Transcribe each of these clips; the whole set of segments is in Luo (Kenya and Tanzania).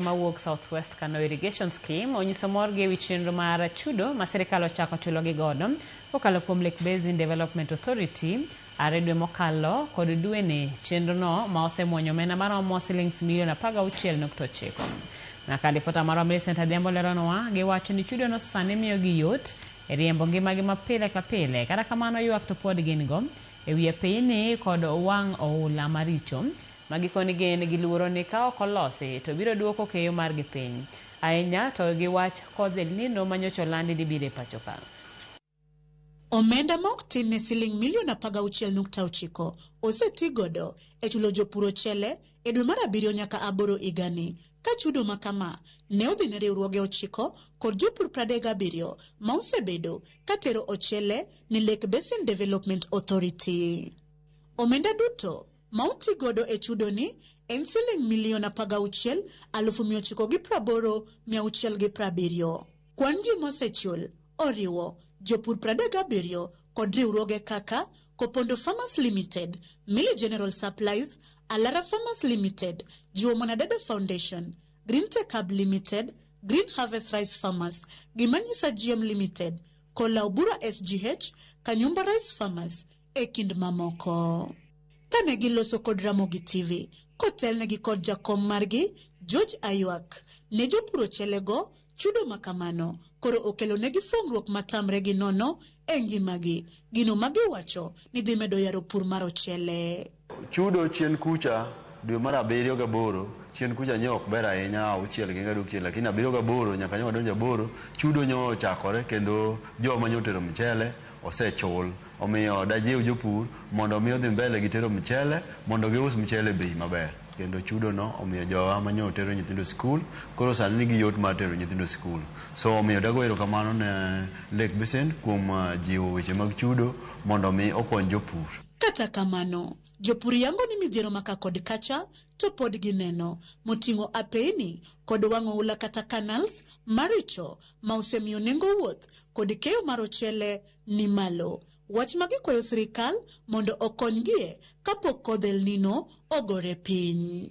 Mawuok South West Kano Irrigation Scheme onyiso morgi ewi chenro mar chudo ma sirkal ochako chulogi godo kokalo kuom Lake Basin Development Authority are dwe mokalo kod dweni chenrono ma osemuonyo omenda maromo silings milion 16.9. Nyaka ripota marwa Millicent Adhiambo leronwa, giwacho ni chudono sani miyogi yot e riembo ngimagi ma pile ka pile. Kata kamano ywak to pod gin go e wi apeyni kod wang' oula maricho ma gikoni gin gi luoro ni ka ok olosi to biro duoko keyo margi piny. Ahinya to gi wach kodh El Nino ma nyocha olandi ni biro e pacho ka. Omenda ma ok tin ne siling milion 16.9 oseti godo e chulo jopur ochele e dwe mar abiriyo nyaka aboro higani, ka chudo ma kama ne odhi ne riwruoge ochiko kod jopur 37 ma osebedo ka tero ochele ne Lake Basin Development Authority. Omenda duto ma oti godo e chudoni en siling milion 16,980,670. Kwan ji mosechul oriwo jopur 37 kod riwruoge kaka Kopondo Farmers Limited, Millie General Supplies, Alara Farmers Limited, Jiwo Mwanadada Foundation, Green Tech Hub Limited, Green Harvest Rice Farmers, Gimanyisa GM Limited, Kola Obura SGH, Kanyumba Rice Farmers, e kind mamoko. Kane giloso kod Ramogi TV, kotelnegi kod jakom margi George Aywak, ne jopur ochelego chudo ma kamano koro okelonegi fong'ruok matamre gi nono e ngimagi, gino ma giwacho ni dhi medo yaro pur mar ochele. Chudo chien kucha dwe mar abiriyo gaboro chien kucha nyo ok ber ahinya auchiel gi gadok chien lakini abiriyo gaboro nyaka nyo wadonjo aboro chudo nyo ochakore kendo joma nyo otero mchele osechul. Omiyo dajiw jopur mondo mi odhi mbele gi tero mchele mondo gius mchele e bei maber. Kendo chudo no omiyo jowa manyo otero nyithindo sikul koro sani nigi yot mar tero nyithindo sikul. So omiyo dago erokamano ne Lake Basin kuom jiwo weche mag chudo mondo mi okony jopur. Kata kamano, jopur yango ni midhiero maka kod kacha to pod gineno, moting'o apeyni kod wang' oula kata canals maricho ma osemiyo nengo wuoth kod keyo mar ochele ni malo. Wach ma gikwayo sirikal mondo okonygie kapok kodh El Nino ogore piny.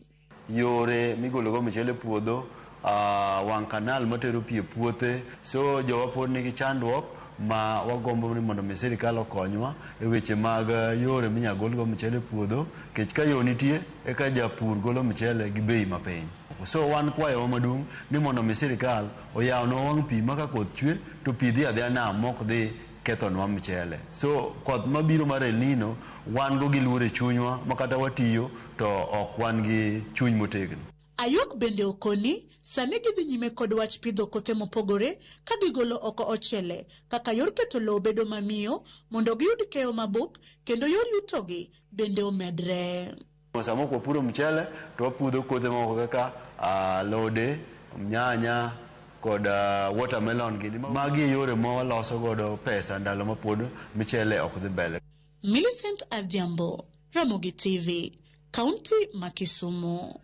Yore migologo mchele e puodho, wang' kanal matero pi e puothe, so jowa pod nigi chandruok ma wagombo ni mondo mi sirikal okonywa e weche mag yore minyalo golgo mchele e puodho, nikech ka yo nitie eka japur golo mchele gi bei mapiny. So wan kwayowa maduong' ni mondo mi sirikal oyawnwa wang' pi ma ka koth chwe to pi dhi adhiya nam mok dhi kethonwa mchele. So koth mabiro mar El Nino wan go gi luoro e chunywa ma kata watiyo to ok wan gi chuny motegno. Ayok bende okoni sani gidhi nyime kod wach pidho kothe mopogore ka gigolo oko ochele kaka yor keto lowo bedo mamiyo mondo giyud keyo mabup kendo yor yutogi bende omedre. Sama ok wapuro mchele to wapudho kothe moko kaka alode, nyanya kod watermelon gini. Magi e yore ma waloso godo pesa ndalo ma pod mchele ok dhi mbele. Millicent Adhiambo, Ramogi TV, Kaunti ma Kisumu.